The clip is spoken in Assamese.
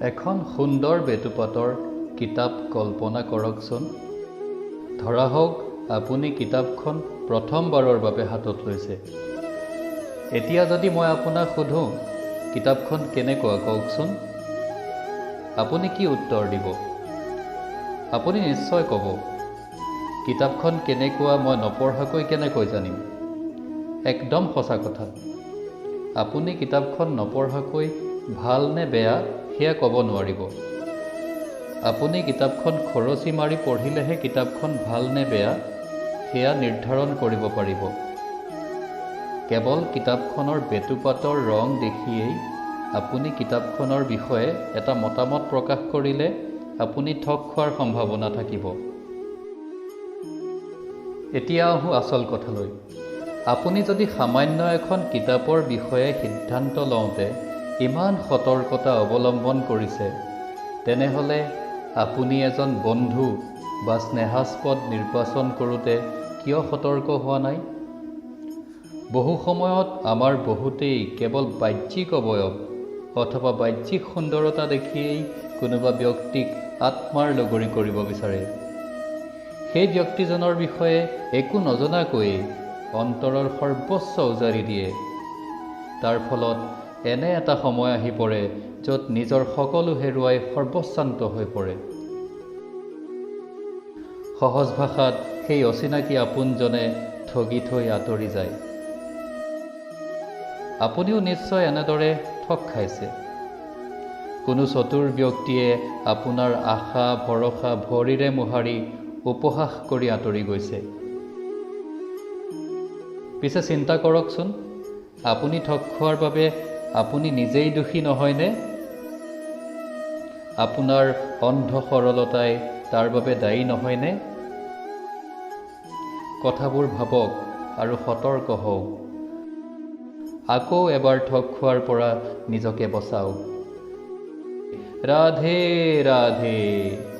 এখন সুন্দৰ বেটুপাতৰ কিতাপ কল্পনা কৰকচোন। ধৰা হওক আপুনি কিতাপখন প্ৰথমবাৰৰ বাবে হাতত লৈছে। এতিয়া যদি মই আপোনাক সোধোঁ, কিতাপখন কেনেকুৱা কওকচোন, আপুনি কি উত্তৰ দিব? আপুনি নিশ্চয় ক'ব, কিতাপখন কেনেকুৱা মই নপঢ়াকৈ কেনেকৈ জানিম? একদম সঁচা কথা। আপুনি কিতাপখন নপঢ়াকৈ ভাল নে বেয়া সেয়া ক'ব নোৱাৰিব। আপুনি কিতাপখন খৰচি মাৰি পঢ়িলেহে কিতাপখন ভাল নে বেয়া সেয়া নিৰ্ধাৰণ কৰিব পাৰিব। কেৱল কিতাপখনৰ বেটুপাতৰ ৰং দেখিয়েই আপুনি কিতাপখনৰ বিষয়ে এটা মতামত প্ৰকাশ কৰিলে আপুনি ঠগ খোৱাৰ সম্ভাৱনা থাকিব। এতিয়া আহোঁ আচল কথালৈ। আপুনি যদি সামান্য এখন কিতাপৰ বিষয়ে সিদ্ধান্ত লওঁতে ইমান সতৰ্কতা অৱলম্বন কৰিছে, তেনেহ'লে আপুনি এজন বন্ধু বা স্নেহাস্পদ নিৰ্বাচন কৰোঁতে কিয় সতৰ্ক হোৱা নাই? বহু সময়ত আমাৰ বহুতেই কেৱল বাহ্যিক অৱয়ব অথবা বাহ্যিক সুন্দৰতা দেখিয়েই কোনোবা ব্যক্তিক আত্মাৰ লগৰী কৰিব বিচাৰে। সেই ব্যক্তিজনৰ বিষয়ে একো নজনাকৈয়ে অন্তৰৰ সৰ্বস্ব উজাৰি দিয়ে। তাৰ ফলত এনে এটা সময় আহি পৰে য'ত নিজৰ সকলো হেৰুৱাই সৰ্বস্বান্ত হৈ পৰে। সহজ ভাষাত সেই অচিনাকি আপোনজনে ঠগি থৈ আঁতৰি যায়। আপুনিও নিশ্চয় এনেদৰে ঠগ খাইছে। কোনো চতুৰ ব্যক্তিয়ে আপোনাৰ আশা ভৰসা ভৰিৰে মোহাৰি উপহাস কৰি আঁতৰি গৈছে। পিছে চিন্তা কৰকচোন, আপুনি ঠগ খোৱাৰ বাবে আপুনি নিজেই দোষী নহয়নে? আপোনাৰ অন্ধ সৰলতাই তাৰ বাবে দায়ী নহয়নে? কথাবোৰ ভাবক আৰু সতৰ্ক হওক। আকৌ এবাৰ ঠগ খোৱাৰ পৰা নিজকে বচাওক। ৰাধে ৰাধে।